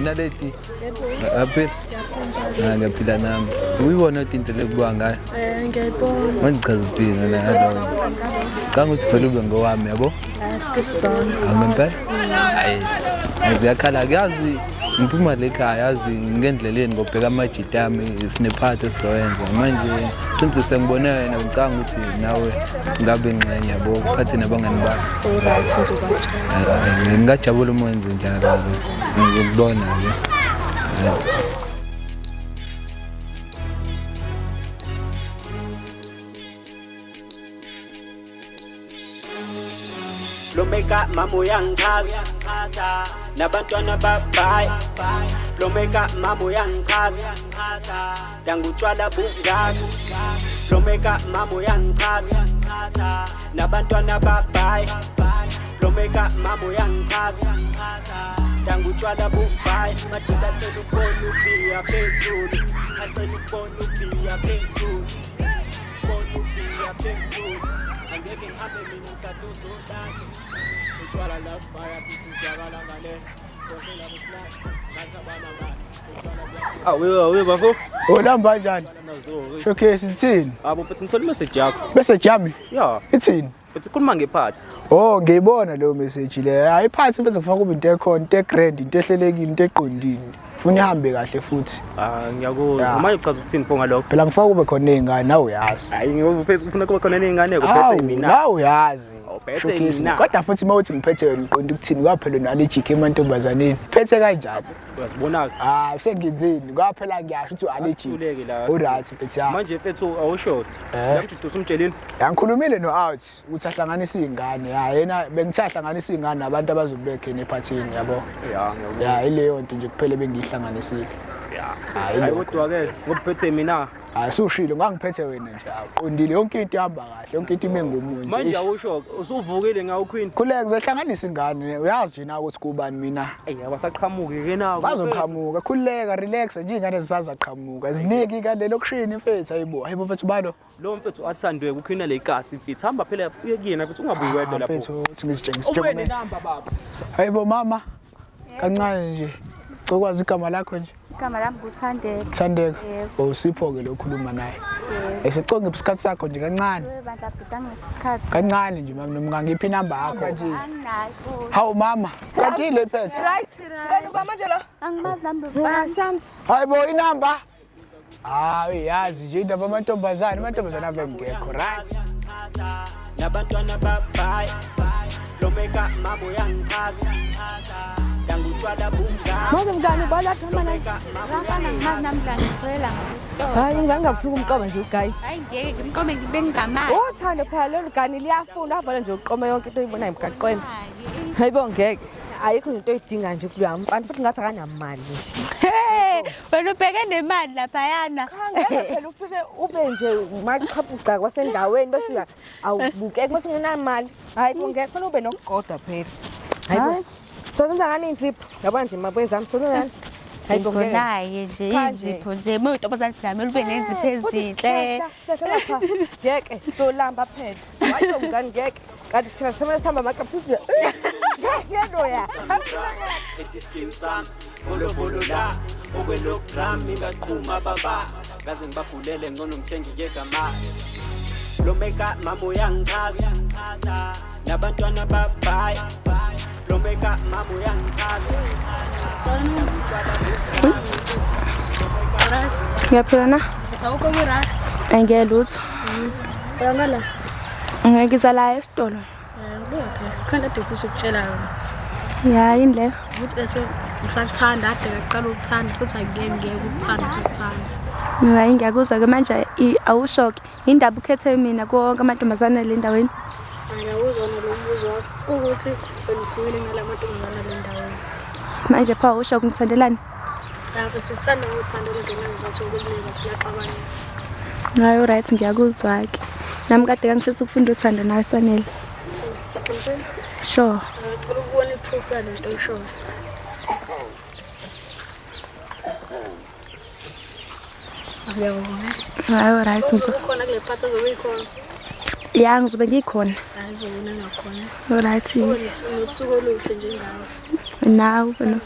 Naleti. Aphila. Ah, ngiyaphila nami. Uyibona ukuthi into lekubuka ngayo? Eh, ngiyayibona. Wangichaza uthini na ngaloko? Canga ukuthi vele ube ngowami yabo? Asike sizame. Ngempela? Hayi. Ziyakhala kuyazi ngiphuma le khaya yazi ngendleleni ngobheka amajita ami sinephathi esizoyenza manje since sengibone wena ngicanga ukuthi nawe ngabe ingxenye yabo uphathe nabangani bakho. Alright ngizobatshela. Ngingajabula uma wenze njalo-ke ngikubona-ke. Right. Lomeka mama uyangichaza nabantwana babhayi Lomeka mama uyangichaza dangutshwala bungaka Lomeka mama uyangichaza nabantwana babhayi Lomeka mama uyangichaza dangutshwala bubhayi Majita acela ukubona ubhiya phezulu acela ukubona ubhiya phezulu bona ubhiya phezulu angeke ngihambe mina ngikade uzolahla utshwala lapha sisizwakala ngale Awe awe bafo. Olamba kanjani? Showcase ithini? Abo mfethu ngithola imessage yakho. Message yami? Yeah. Ithini? Mfethu khuluma ngephathi. Oh, ngiyibona leyo message leyo. Hayi iphathi mfethu kufaka kube into ekhona, into egrand, into ehlelekile, into eqondile. Funa ihambe kahle futhi. Ah ngiyakuzwa. Yeah. Manje uchaza ukuthini pho ngalokho? Phela ngifaka kube khona izingane nawe uyazi. Hayi ngoba mfethu ufuna kuba khona nezingane kuphethe Awu, mina. nawe uyazi. Uphethe Showcase. mina. Kodwa futhi uma uthi ngiphethe wena uqonda ukuthini kwaphela no-allergic emantombazaneni. Phethe kanjani? Uyazibona ke. Ah, sengenzeni? Kwaphela ngiyasho ukuthi u-allergic. Athuleke la. Uright mfethu yami. Manje mfethu awusho. Eh. Lamjita usumtshelile. Ya ngikhulumile no-out ukuthi ahlanganise iy'ngane ya yena bengithe ahlanganise iy'ngane nabantu abazobe bekhona ephathini yabo Ya ngiyakuzwa. ya ileyo nto nje kuphela ebengiyihlanganisile Ya. Hayi, Hayi lokho. kodwa ke ngoba uphethe mina. Hayi sushilo ngangiphethe wena nje awuqondile yonke into ihamba kahle yonke into ime ngomunye Manje nje awusho usuvukile ngawo queen. khuleka ngizohlanganisa ingane uyazi nje na ukuthi kubani mina Ey abasaqhamuki ke nawo. bazoqhamuka khululeka relax nje iy'ngane zisazaqhamuka ziniki kale lokishini mfethu hayibo hayibo mfethu balo Lo mfethu athandwe kukhina le kasi mfethu. Hamba phela uye kuyena mfethu ungabuyi wedwa lapho. mfethu uthi ngizitshengise Ubuye nenamba baba. hayibo mama kancane nje cokwazi igama lakho nje Igama lami nguThandeka. Thandeka. Yebo. Usipho ke lo okhuluma naye. Yebo. Esicela ngiphi isikhathi sakho nje kancane. Bandla bhuti anginaso isikhathi. Kancane nje mama noma ngangiphi inamba yakho nje. Anginayo. Hawu mama, kanti ile phethe. Right. Kanti uba manje la? Angimazi nami bafana. Hayibo inamba. Hayi yazi nje indaba amantombazane, amantombazane ave ngekho, right? nabantwana babhayi Lomeka mama uyangichaza dangutshwala bungaka Manje mngani ubalaphi hamba naye? Bafana angimazi nami mngani ngitholela ngasesitolo. Hayi ingane ngafika umqoma nje ugayi. Hayi ngeke ngimqome ngibe ngingamazi. Uthando phela lolu gani liyafuna avale nje uqome yonke into oyibonayo emgaqweni. Hayibo ngeke. Ayikho nje into oyidinga nje kuloya mfana futhi ngathi akanamali nje. Hey, wena ubheke nemali laphayana. Ngeke phela ufike ube nje maqhapuqa kwasendaweni bese uya awubukeki bese ungenamali. Hayibo ngeke kufanele ube nokuqodwa phela. Hayibo. So ngani insipho? Yabona nje mabwezami so ngani? Hayibo ngeke. Naye nje Cha nje. inzipho nje uma uyintombazane phela kumele ube nenzipho ezinhle. Hlehla lapha. Ngeke solamba phela. Hayibo mngani ngeke. Kanti thina semele sihamba amaqaphu sithi ngeke loya. ethi skim sami volovolo la okwelokram ingaqhuma baba ngaze ngibagulele ngcono ngithengi yegamali Lomeka mama uyangichaza nabantwana babhayi Lomeka mama uyangichaza Ngiyaphila na? Awukho ku-right. Angeke lutho. Uyangala? Ngeke la esitolo. Ngibuya phela. Khona kade ngifisa ukutshela yona. Ya yini leyo? Ukuthi bese ngisakuthanda kade ngaqala ukuthanda futhi angeke ngiyeke ukuthanda sokuthanda. Hayi ngiyakuzwa ke manje awusho-ke indaba ukhethe mina kuwo wonke amantombazane le ndaweni. Ngiyawuzwa nalo mbuzo wakho ukuthi wena uhlukile ngala mantombazane le ndaweni. Manje pho awusho-ke ngithandelani? Ya bese ngithanda ngothando olungenazathu olunezathu luyaxabanisa. Hayi uright ngiyakuzwa-ke. Nami kade kangifisa ukufunda uthando nawe Sanele. Qinisile? Sure. Ngicela ukubona i-proof yale nto oyishoyo. Ngiyabonga. Hayi right Uzobe ukhona kule phathi ozobe uyikhona. Ya ngizobe ngikhona. Hayi uzobona ngakhona. Alright. Ube nosuku oluhle njengawe. Nawe no.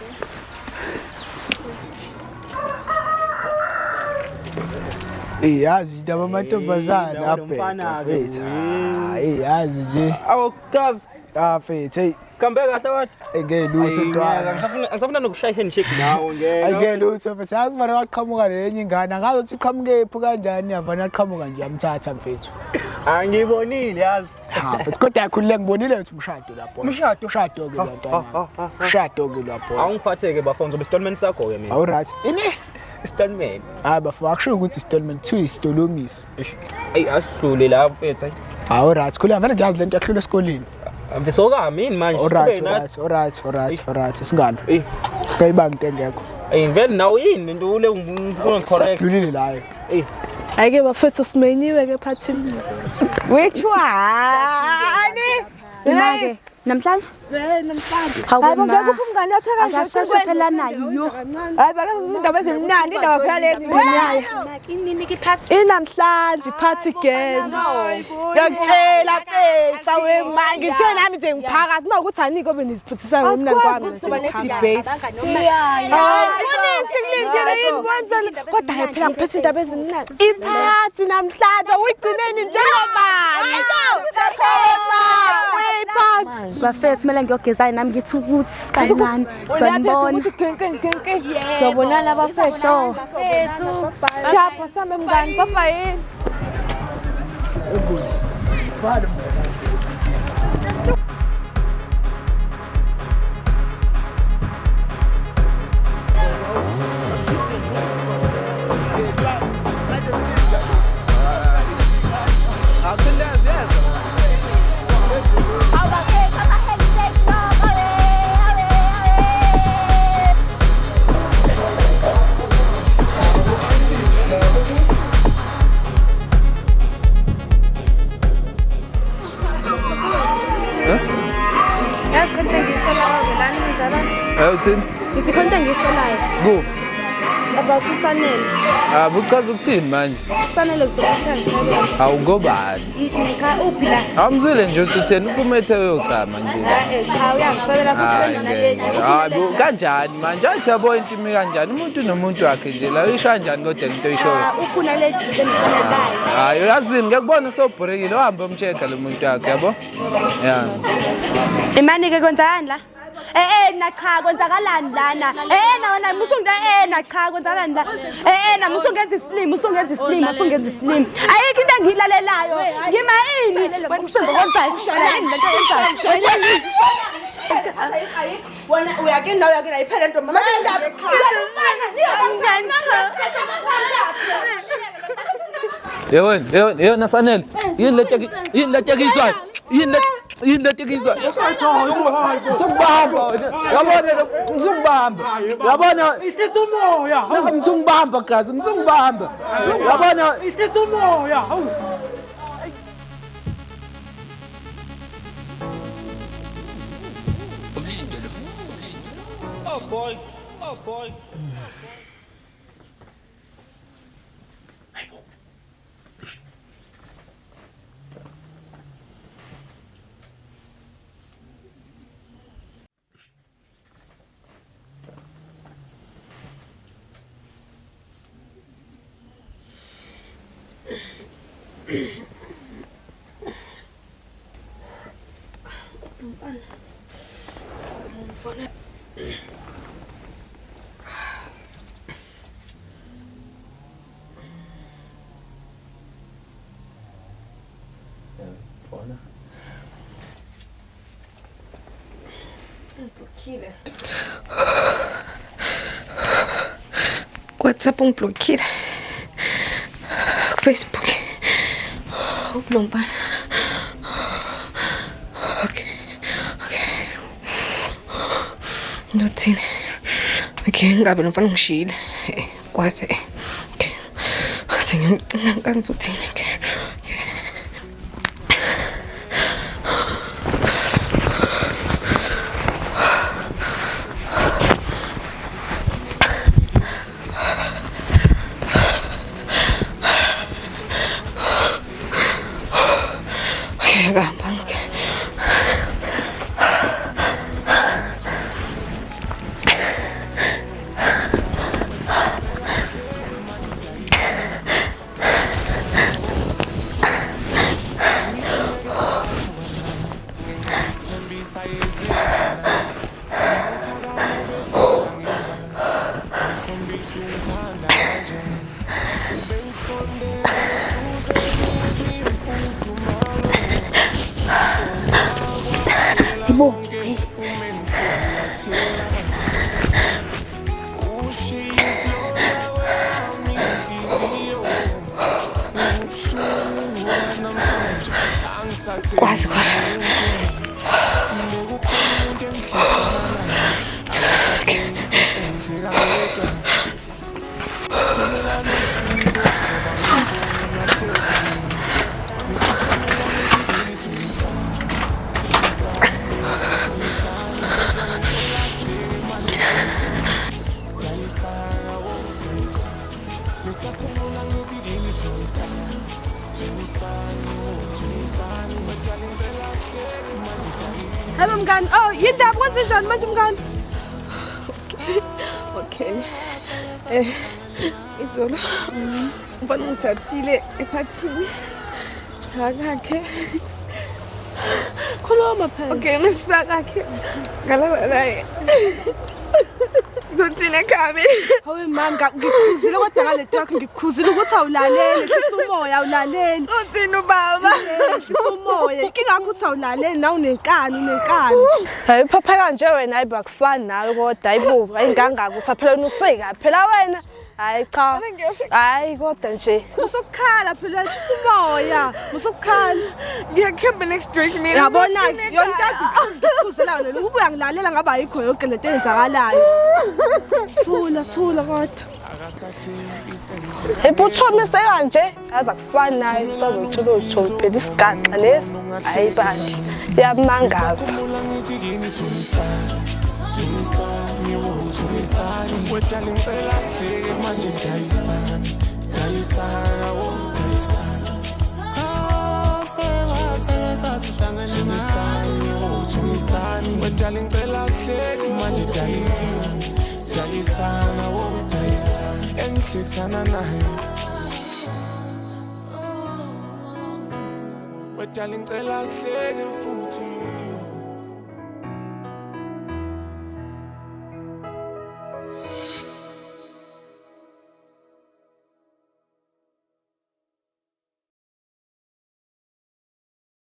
Eh yazi indaba amantombazane Hey, lo abheda mfana-ke, mfethu. Hayi yazi nje. Awu kazi. Ah mfethu hey. Kambe kahle kodwa. Ngeke lutho ntwana. Ngisafuna nokushaya handshake nawe ngeke. Ayike lutho mfethu. Yazi mara waqhamuka lenye ingane. Angazi ukuthi iqhamuke phi kanjani yavana aqhamuka nje yamthatha mfethu. Angibonile yazi. Ha mfethu kodwa yakhulule ngibonile ukuthi umshado lapho. Umshado? Umshado ke lantwana. Umshado ke lapho. Awungiphatheke bafo ngizobe installment sakho ke mina. Awu right. Ini? Installment. Hayi bafo akusho ukuthi installment 2 istolomisi. Ayi asihlule la mfethu ayi. Hawu right. Khulula vele ngiyazi lento yahlula esikoleni. Mfethu yini manje? Alright, alright, alright, alright, alright. Singalo. Singayibanga into engekho. Ey vele nawe yini into ule ngifuna correct. Sesidlulile layo. Ey. Hhayi-ke bafethu simenyiwe ke phathini. Which one? Ima-ke namhlanje? Namhlanje. Hawu Hayi bo ma. ngeke uphi umngane wakho kanje. Akasheshe phela nayo yo. Hayi bakazi indaba ezimnandi indaba phela lezi. Inini ke iphathi? Inamhlanje party gang. Ngiyakutshela mfethu awe ma ngithe nami nje ngiphakathi uma ukuthi anike obe niziphuthisana ngomnandi kwami. Asikwazi ukuba ne-debate. Kuningi sikulindele yini kwenzele kodwa hayi phela ngiphethe indaba ezimnandi. Iphathi namhlanje uyigcineni njengobani? Uyiphathi. Bafethu kumele ngiyogeza nami ngithi ukuthi kancane. Sanibona. Sobonana bafethu. Sure. Shapha sambe mngani bye bye. Yazi khona into engiyisolayo lana mzalwane. Hayi uthini? Ngithi khona into engiyisolayo Kuphi? about uSanele. Ah buchaza ukuthini manje? Usanele kuzokuthi angifakele. Hawu ngobani? Cha uphi la? Awumzwile nje ukuthi utheni uphumethe uyochama nje. Eh cha uyangifakela futhi Hayi wena ngeke. naledi. Hayi bo kanjani manje? Athi yabo into imi kanjani? Umuntu nomuntu wakhe nje la uyisho kanjani kodwa lento oyishoyo? Uphi naledi benosanele bayo. Hayi uyazini ngiyakubona sewubhorekile uhambe umcheck lo muntu wakhe yabo? Yeah. Imani-ke kwenzakalani la? Na cha kwenzakalani lana? Na wena musunge na cha kwenzakalani la? Na musungenza isilima, usungenza isilima, usungenza isilima. Ayikho into engiyilalelayo. Ngima ini? Wena usembo kwenzayo kushona yini lento oyenzayo? Wena uyakini nawe uyakini ayiphele ntombi. Mama indaba. Yewena, yewena, yewena Sanele. Yini lento yini lento ekuyizwayo? Yini lento yini lento ekuyizwayo? Msungibamba wena. Yabona msungibamba. Yabona Ithethe umoya. msungibamba gazi, msungibamba. Yabona Ithethe umoya. Hawu. Oh boy. Oh boy. WhatsApp ungiblockile. Facebook. Ukulombana. Okay. Okay. Ndothini. Okay, ngabe lo mfana ngishiyile. Kwase. Okay. Athi ngizothini ke. Hayibo. Kwazi khona. Hayibo mngani, oh yindaba kwenze njani manje mngani? Okay. Izolo umfana ungithathile ephathini. Sakakhe. Khuluma phela. Okay, mesifakakhe. Ngalala naye. Ngizothini ekhaya mina? Hawe mama, ngikukhuzile kodwa ngale nto yakho ngikukhuzile ukuthi awulaleli, hlisa umoya awulaleli. Uthini ubaba? Hlisa umoya. Inkinga yakho ukuthi awulaleli nawe unenkani, unenkani. Hayi phapha kanje wena hayi bakufani nawe kodwa hayibo, ayingangaka usaphela wena useka phela wena. Hayi cha. Hayi kodwa nje. Usukukhala phela hlisa umoya. Usukukhala. Ngiyakuhamba next week mina. Yabona yonke into ngikukhuzela yona ukuba uyangilalela ngaba ayikho yonke lento eyenzakalayo. Thula thula kodwa. Ephuthuma sekanje aza kufana naye sazotshela utho phela isigaxa lesi hayi bandla iyamangaza. Wedala ngicela sihleke futhi.